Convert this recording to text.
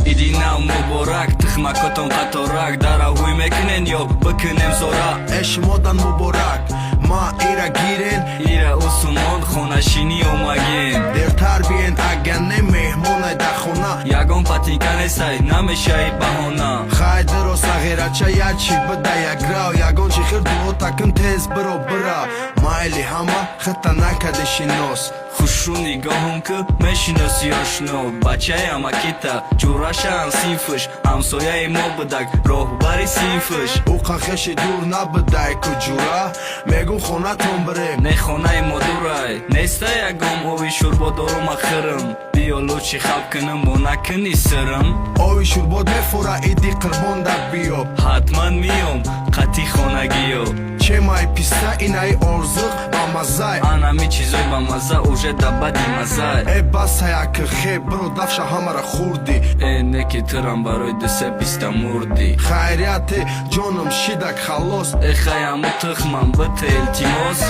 Иди нав муборак, тухмакотон қаторак даравҳуй мекунен ё бикунем зора? Э, шумодан муборак, ма ира гирен. Ира усумон хонашинӣ омагем. Дертар биен, агар не меҳмонай дар хона. Ягон патинка нестай, намешаи баҳона. Хай, диро, сағирача, як чи буда, як рав, ягон чи хир, дуо такун, тез биро, бира. Майли, ҳама хита накади шинос. Хушрӯ нигоҳум ку, мешиноси, ошно, бачаи амакита, ҷурашаам синфш, ҳамсояи мо будак, роҳбари синфш. Ӯ қахеши дур набудай ку, ҷура, мегум, хонатон бирем. Не, хонаи мо дурай, неста ягон ови шӯрбо дорума хирм, биё, лучше хаб кунам, бо накунӣ сирм. Ови шӯрбод мефура, иди қурбон дар биё. Ҳатман миём, қатъи хонагиё. Чемай писта, инаи орзиқ ба маззай. Анами чизои ба мазза уже да бади маззай. Э, басаяки, хе, биро, дафша ҳамара хурдӣ. Э, неки турам барои дусе писта мурдӣ. Хайрияте, ҷоном, шидак, халос. Э, хаяму тухмам бите, илтимос.